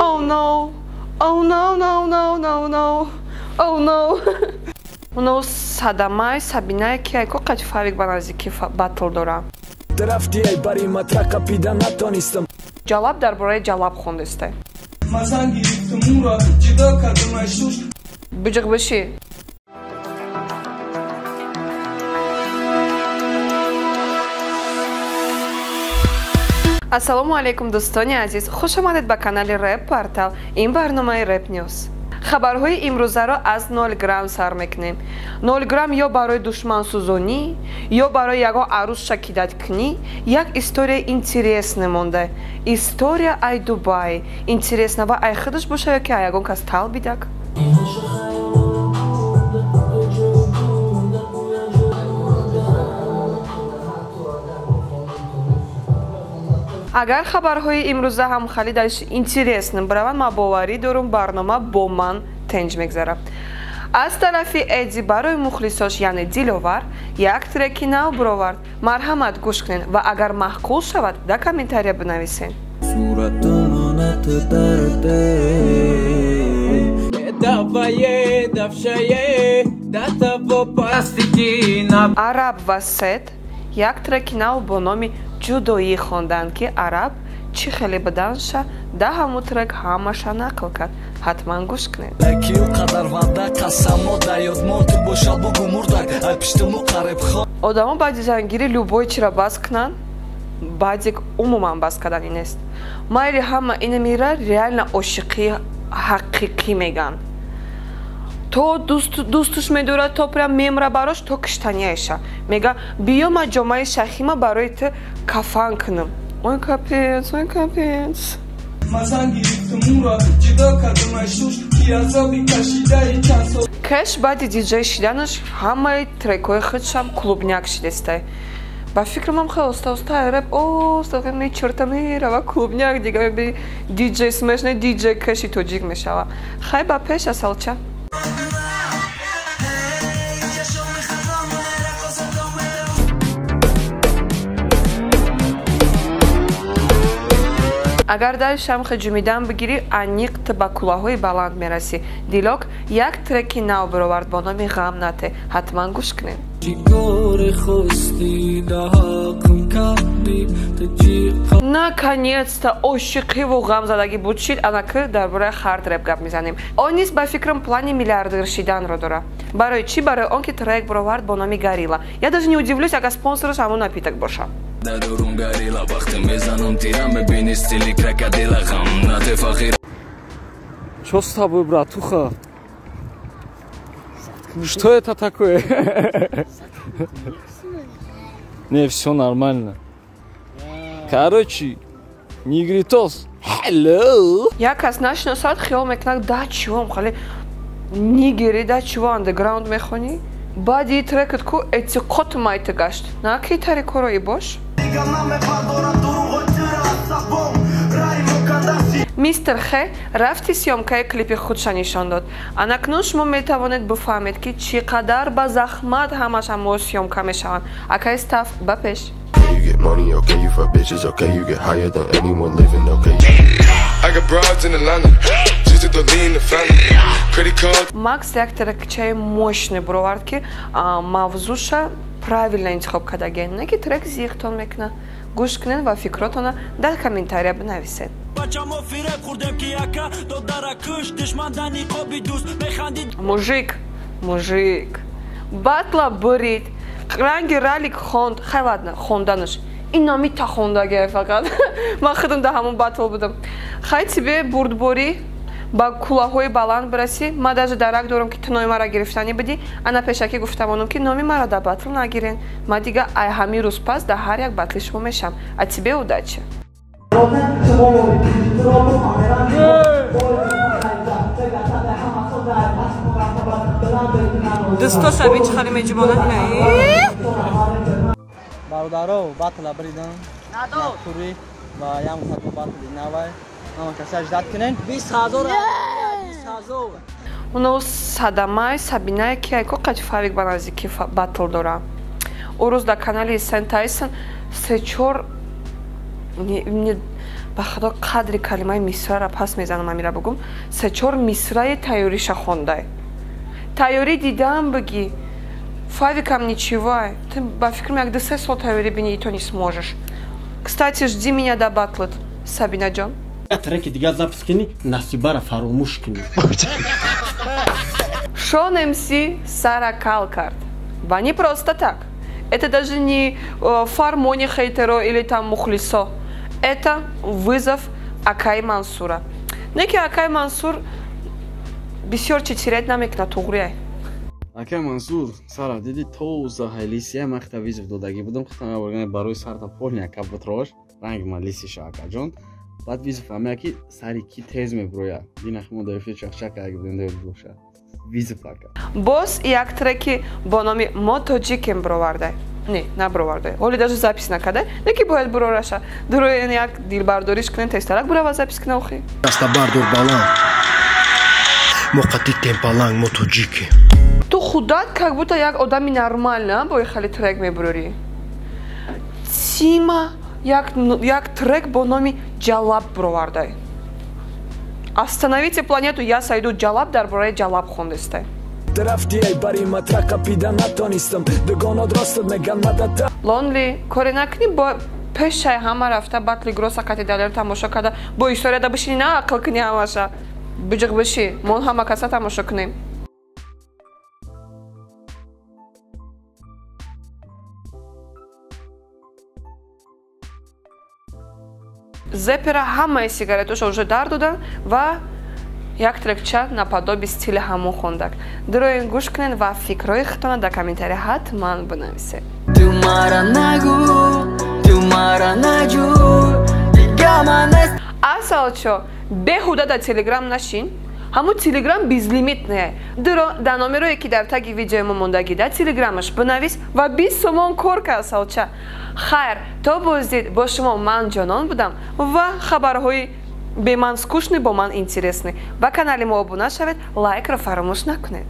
Oh no. Oh no, no, no, no, no. Oh no. Уно Садамай, Сабинае ки айко қати Фавик ба наздики батл дора. Ҷалаб дар бораи ҷалаб хондесте. Биҷиқ биши. Ассалому алайкум, дӯстони азиз. Хуш омадед ба канали Рэп Портал. Ин барномаи Рэп Ньюс. Хабарҳои имрӯзаро аз 0 грамм сар мекунем. 0 грамм ё барои душмансӯзонӣ, ё барои ягон арӯс шакидаткунӣ як история интересне монда. История ай Дубай. Интересна ва ай худаш боша ё ки ай ягон кас тал бидак? Агар хабарҳои имрӯза ҳам хеле дарш интересным бираванд, ман боварӣ дорум барнома бо ман тенҷ мегзарад. Аз тарафи Эдди барои мухлисош, яъне Диловар, як треки нав бировард. Марҳамат, гӯш кунед ва агар маъқул шавад, дар комментария бинависед. Араб ва Сет як треки нав бо номи ҷудоӣ хонданд, ки араб чӣ хеле буданша да ҳамун трек ҳамаша нақл кард. Ҳатман гӯш кунед. Одамо баъди зангирӣ любой чиро бас кунанд, баъди умуман бас кардани нест. Майли ҳама ина мера реально ошиқии ҳақиқӣ меган. То дӯстуш медорад, то прям мемра барош, то киштанияша. Мега, биё ма ҷомаи шахима барои ту кафан кунам. Ой капец, ой капец. Кэш баъди диджей шиданаш ҳамаи трекҳои худшам клубняк шидестай. Ба фикрамам хеле оста-оста рэп оста мечурта мерава клубняк, дига мебини диджей смеш не диджей Кэши тоҷик мешава. Хай ба пеш, асалча. Агар дар шамхи ҷумидан бигирӣ, аниқ ту ба кӯлаҳои баланд мерасӣ. Дилок як треки нав бировард бо номи Ғам нате. Ҳатман гӯш кунед. Наконец-то ошиқиву ғамзадагӣ буд шид, анаки дар бораи хард рэп гап мезанем. Он низ ба фикрам плани миллиардер шиданро дорад. Барои чӣ? Барои он ки трек бировард бо номи Горилла. Я даже не удивлюсь, агар спонсораш ҳамон напиток боша. Чё с тобой, братуха? Что это такое? Не, все нормально. Короче, негритос. Hello. Як кас нашиносад, хиёл мекунад, да чего, хали нигери, да чего андеграунд мехонӣ? Баъди трекат ку эътиқод майта гашт. На ки тари корои бош? Мистер Х рафти съёмкаи клипи худша нишон дод. Анакнун шумо метавонед бифаҳмед, ки чӣ қадар ба захмат ҳамаш ҳамо съёмка мешаванд. Акай стаф ба пеш. Макс як трекчаи мощный бировард, ки мавзӯша правильно интихоб кардаген, не ки трек зиқтон мекунад. Гӯш кунед ва фикротона дар комментария бинависед. Мужик, мужик, батла бурид, ранги ралик хонд. Хай ладно, хонданаш. Ин номи та хондагия фақат. Ман худам дар ҳамон батл будам. Хай тебе бурдборӣ, ба кӯлаҳои баланд бирасӣ. Ман даже дарак дорам, ки ту номи маро гирифтанӣ будӣ. Ана пешакӣ гуфтамонам, ки номи маро дар батл нагирен. Ман дига ай ҳамин рӯз пас дар ҳар як батли шумо мешам. А тебе удачи. Дӯстоша бин чӣ хеле меҷибонад ина. Бародаро, батла бридан. Натури ва ям хату батли навай. Ама каса ждат кунен 20000 20000. Уно Садамай, Сабинае ки айко қати Фавик ба наздики батл дора. Ӯ рӯз дар канали Сен Тайсон се-чор Ба худо қадри калимаи мисрара пас мезанам, амира бугум. Се-чор мисраи тайёриша хондай. Тайёрӣ дидам бигӣ. Фавикам ничего. Ты ба фикрам як ду-се сол тайёрӣ бини, и то не сможешь. Кстати, жди меня до батлет, Сабинаҷон. Треки дигар запись кунӣ, Насибара фаромӯш кунӣ. Шон МС сара кал кард. Ва не просто так. Это даже не фармони хейтеро или там мухлисо. Это вызов Акай Мансура. Неки Акай Мансур бисёр чи терять намекунад, туғрияй. Акай Мансур, сара диди тоза ҳайлисия махта вызов додагӣ будам, худам барои сарта полни ака бутрош, ранг ма лисиша акаҷон. Баъд вызов фаҳмия ки сари ки тез меброяд. Динах мо дар эфир чақчақ карда будем, дар боша. Вызов ака. Боз як треки бо номи Мо тоҷикем бировардай. Не, набировардай. Ҳоли даже запись накардай. Не ки бояд бирораша. Дуроен як дилбардориш кунен, тезтарак бирава запись куна охи. Даста бардор баланд. Мо қатӣ темпаланг, мо тоҷикем. Ту худат как будто як одами нормально бо хали трек мебурӣ. Тима як трек бо номи Ҷалаб бировардай. Остановите планету, я сойду. Ҷалаб дар бораи ҷалаб хондестай. Лонли коре накунӣ, бо пешай ҳама рафта батли гроса қати далер тамошо карда, бо историяда бишини, на ақл кунӣ ҳамаша. Биҷиқ биши, мон ҳама каса тамошо кунем. Зепера ҳамаи сигаретоша уже дар додан ва як трекча наподоби стили ҳамон хондак. Дуроин гӯш кунед ва фикрҳои худтона дар комментария ҳатман бинависед. Ту мара нагӯ, ту мара наҷӯ, дига ман нест. Асалчо, беҳуда дар телеграм нашин. Ҳамун телеграм безлимит не. Дуро дар номерое ки дар таги видеои мо мондагӣ дар телеграмаш бинавис ва 20 сомон кор ка, асалча. Хайр, то боздид бо шумо ман Ҷонон будам ва хабарҳои бе ман скучный, бо ман интересный. Ба канали мо обуна шавед, лайкро фаромӯш накунед.